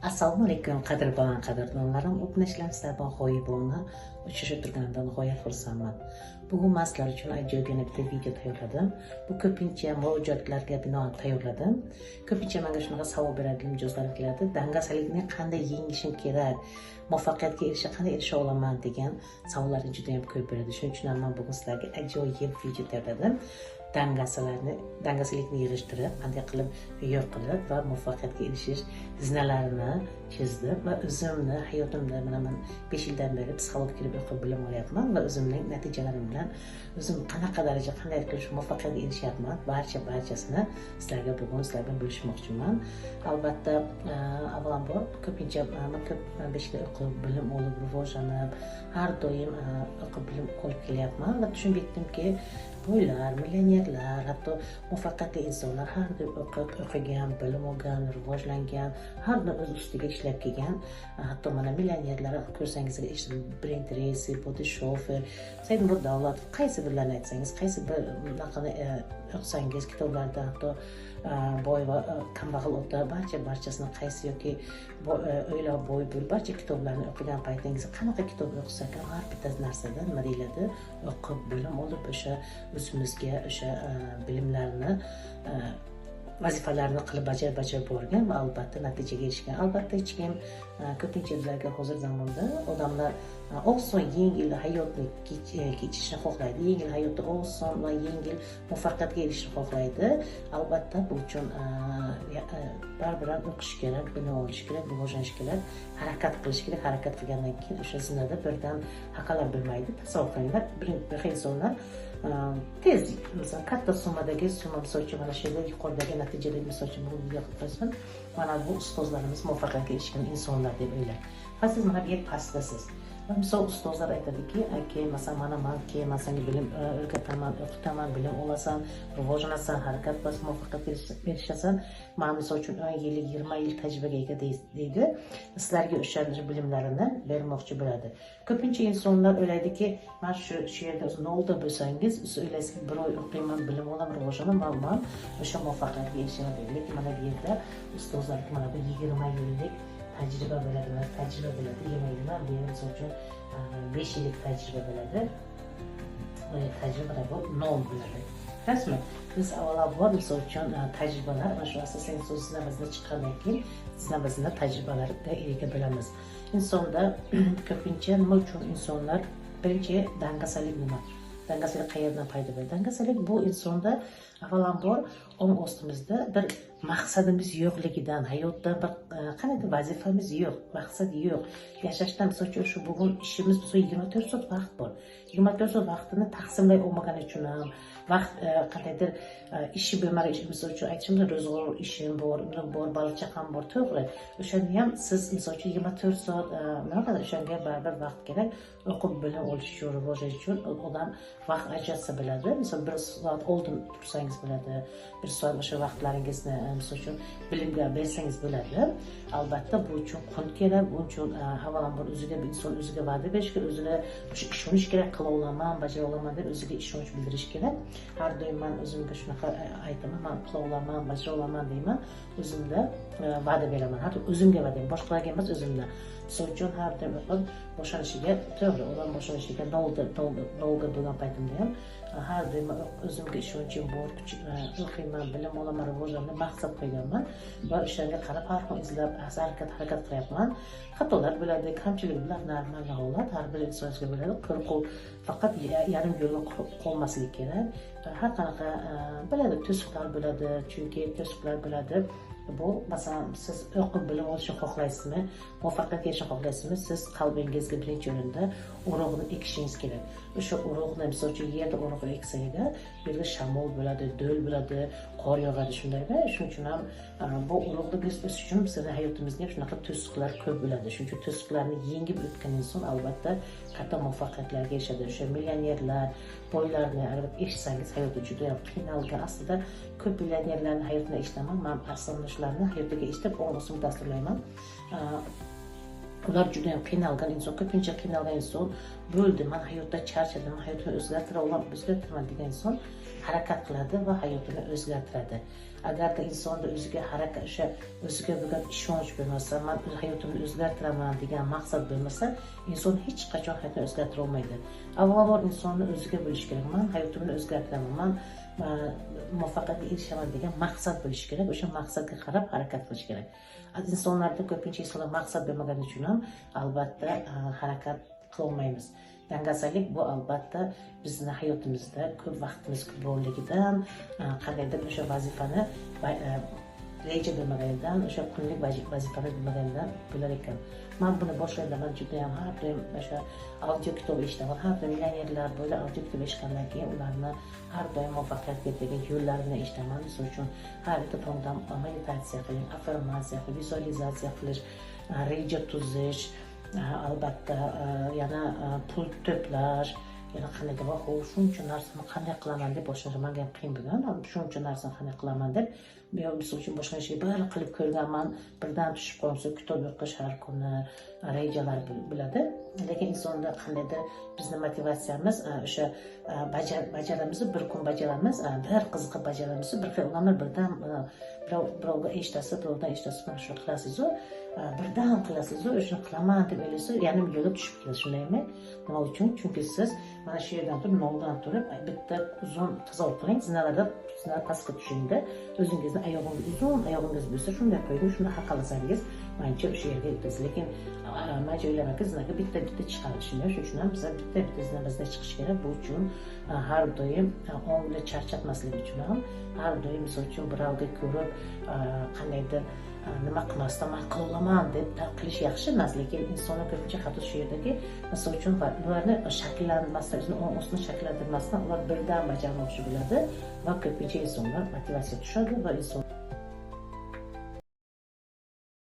Assalomu alaykum qadrdon qadrdonlarim, o'pinishlar sizlar bilan g'oyibona uchrashib turganimdan g'oyat xursandman. Bugun men sizlar uchun ajoyibgina bitta video tayyorladim. Bu ko'pincha murojaatlarga binoan tayyorladim. Ko'pincha menga shunaqa savol beradigan mijozlar keladi. Dangasalikni qanday yengishim kerak, muvaffaqiyatga erisha qanday erisha olaman degan savollarni juda ham ko'p beradi. Shuning uchun ham men bugun sizlarga ajoyib video tayyorladim. Dangasalikni yig'ishtirib, qanday qilib yo'q qilib va muvaffaqiyatga erishish zinalarini chizdim va o'zimni hayotimda mana men 5 yildan beri psixolog kirib o'qib bilim olyapman va o'zimning natijalarim bilan o'zim qanaqa daraja qanday qilib shu muvaffaqiyatga erishyapman, barchasini sizlarga bugun sizlar bilan bo'lishmoqchiman. Albatta, avvalambor ko'pincha men ko'p 5 yil o'qib bilim olib rivojlanib, har doim o'qib bilim olib kelyapman va tushunib yetdimki, boylar, millionerlar, hatto muvaffaqiyatli insonlar har doim o'qigan, bilim olgan, rivojlangan, har doim o'z ustiga ishlab kelgan. Hatto mana millionerlar ko'rsangiz, Brent Reysi, Bodi Shofer, Saidmurod Davlatov, qaysi birlarini aytsangiz, qaysi bir bunaqani o'qisangiz kitoblarda, hatto boy va kambag'al ota, barchasini qaysi yoki o'ylab boy bo'l, barcha kitoblarni o'qigan paytingizda qanaqa kitob o'qisak ham har bitta narsada nima deyiladi, o'qib bilim olib o'sha o'zimizga o'sha bilimlarni vazifalarni qilib bajarib borgan va albatta natijaga erishgan. Albatta hech kim ko'pincha bizlarga hozir zamonda odamlar oson yengil hayotni kechishni xohlaydi, yengil hayotda oson va yengil muvaffaqiyatga erishishni xohlaydi. Albatta bu uchun baribir ham o'qish kerak, bilim olish kerak, rivojlanish kerak, harakat qilish kerak. Harakat qilgandan keyin o'sha zinada birdan haqalab bilmaydi. Tasavvur qilinglar, bir xil insonlar tez, masalan, katta summadagi summa, misol uchun mana shu yerda yuqoridagi natijada, misol uchun bu yoqdasin, mana bu ustozlarimiz muvaffaqiyatga erishgan insonlar deb o'ylang. Va siz mana bu yer pastdasiz. Va misol ustozlar aytadiki, keyin masalan mana man keyin man senga bilim o'rgataman, o'qitaman, bilim olasan, rivojlanasan, harakat qilasan, muvaffaqiyatga erishasan. Man misol uchun 10 yillik, 20 yil tajribaga ega deydi. Sizlarga o'sha bilimlarini bermoqchi bo'ladi. Ko'pincha insonlar o'ylaydiki, man shu yerda nolda bo'lsangiz, siz o'ylaysizki, bir oy o'qiyman, bilim olaman, rivojlanaman, man o'sha muvaffaqiyatga erishaman deydi. Lekin mana bu yerda ustozlar mana bu 20 yillik tajriba bo'ladi, mana tajriba bo'ladi, 20 yilman, bu yerda misol uchun 5 yillik tajriba bo'ladi. Tajriba bu nol bo'ladi. Rasmi? Biz avvalambor misol uchun tajribalar mana shu asosan inson zinamizdan chiqqandan keyin zinamizda tajribalarga ega bo'lamiz. Insonda ko'pincha nima uchun insonlar birinchi dangasalik nima? Dangasalik qayerdan paydo bo'ladi? Dangasalik bu insonda avvalambor ong ostimizda bir maqsadimiz yo'qligidan, hayotda bir qanday vazifamiz yo'q, maqsad yo'q. Yashashdan misol uchun shu bugun ishimiz misol 24 soat vaqt bor. 24 soat vaqtini taqsimlay olmagani uchun ham vaqt qandaydir ishi bo'lmagan, ish misol uchun aytishim mumkin, ro'zg'or ishim bor, undan bor, bola chaqam bor, to'g'ri. O'shani ham siz misol uchun 24 soat nima qiladi, o'shanga baribir vaqt kerak. O'qib bilim olish uchun, rivojlanish uchun odam vaqt ajratsa biladi. Misol 1 soat oldin tursangiz bo'ladi, 1 soat o'sha vaqtlaringizni misol uchun bilimga bersangiz bo'ladi. Albatta bu uchun qunt kerak, bu uchun avvalambor o'ziga bir inson o'ziga va'da berish kerak, o'ziga o'sha ishonish kerak, qila olaman, bajara olaman deb o'ziga ishonch bildirish kerak. Har doim men o'zimga shunaqa aytaman, men qila olaman, bajara olaman deyman, o'zimda va'da beraman. Har doim o'zimga va'da beraman, boshqalarga emas, o'zimda. Misol uchun har doim o'qib boshlanishiga, to'g'ri, odam boshlanishiga nolga bo'lgan paytimda ham har doim o'zimga ishonchim bor, o'qiyman, bilim olaman, rivojlanaman, maqsad qo'yganman va o'shanga qarab har kun izlab harakat qilyapman. Xatolar bo'ladi, kamchilik bular normal holat, har bir insonga bo'ladi. Qo'rquv faqat yarim yo'lda qolmaslik kerak. Har qanaqa bo'ladi, to'siqlar bo'ladi, chunki to'siqlar bo'ladi. Bu masalan siz o'qib bilim olishni xohlaysizmi, muvaffaqiyatga erishishni xohlaysizmi, siz qalbingizga birinchi o'rinda urug'ni ekishingiz kerak. O'sha urug'ni misol uchun yerda urug' eksangiz, bu yerda shamol bo'ladi, do'l bo'ladi, qor yog'adi, shundaymi? Shuning uchun ham bu urug'ni biz o'sish uchun bizning hayotimizda ham shunaqa to'siqlar ko'p bo'ladi. Shuning uchun to'siqlarni yengib o'tgan inson albatta katta muvaffaqiyatlarga erishadi. O'sha millionerlar, boylarni albatta eshitsangiz hayoti juda ham qiynalgan. Aslida ko'p millionerlarning hayotini eshitaman. Men aslida shularni hayotiga eshitib, o'zim dasturlayman. Ular juda ham qiynalgan inson, ko'pincha qiynalgan inson bo'ldi, man hayotda charchadim, hayotimni o'zgartira olaman, o'zgartiraman degan inson harakat qiladi va hayotini o'zgartiradi. Agarda insonda o'ziga harakat, o'sha o'ziga bo'lgan ishonch bo'lmasa, man hayotimni o'zgartiraman degan maqsad bo'lmasa, inson hech qachon hayotini o'zgartira olmaydi. Avvalambor insonni o'ziga bo'lishi kerak. Man hayotimni o'zgartiraman, man muvaffaqiyatga erishaman degan maqsad bo'lishi kerak. O'sha maqsadga qarab harakat qilish kerak. Insonlarda ko'pincha insonlar maqsad bo'lmagani uchun ham albatta harakat qilolmaymiz. Dangasalik bu albatta bizni hayotimizda ko'p vaqtimiz borligidan, qandaydir o'sha vazifani reja bo'lmaganidan, o'sha kunlik vazifani bo'lmaganidan bo'lar ekan. Man buni boshlayman, man juda ham har doim o'sha audio kitob eshitaman, har doim millionerlar bo'lib audio kitob eshitgandan keyin ularni har doim muvaffaqiyatga degan yo'llarini eshitaman. Misol uchun, har bitta tongdan meditatsiya qiling, affirmatsiya qilish, vizualizatsiya qilish, reja tuzish, albatta yana pul to'plash, yana qandaydir va shuncha narsani qanday qilaman deb boshlanish menga ham qiyin bo'lgan. Shuncha narsani qanday qilaman deb, misol uchun boshlanishga bir qilib ko'rganman, birdan tushib qolsa kitob o'qish har kuni rejalar bo'ladi. Lekin insonda qandaydir bizni motivatsiyamiz o'sha bajaramiz, bir kun bajaramiz, bir qiziqib bajaramiz, bir xil odamlar birdan birovga eshitasiz, birovdan eshitasiz, mana shuni qilasiz-u, birdan qilasiz-u, o'shani qilaman deb o'ylaysiz, yarim yo'lda tushib ketasiz, shundaymi? Nima uchun? Chunki siz mana shu yerdan turib, noldan turib, bitta uzun tasavvur qiling, zinalarda zina pastga tushingda, o'zingizni oyog'ingiz uzun oyog'ingiz bo'lsa, shunday qo'ying, shuni haqalasangiz, manimcha o'sha yerga yetasiz. Lekin manimcha o'ylamanki, zinaga bitta-bitta chiqadi, shunday. Shuning uchun ham bizlar bitta-bitta zinamizda chiqish kerak. Bu uchun har doim ongni charchatmaslik uchun ham har doim misol uchun birovga ko'rib qandaydir nima qilmasdan man qila olaman deb qilish yaxshi emas, lekin insonlar ko'pincha xato shu yerdaki, misol uchun ularni shakllanmasdan, o'zini ong ustini shakllantirmasdan ular birdan bajarmoqchi bo'ladi va ko'pincha insonlar motivatsiya tushadi va inson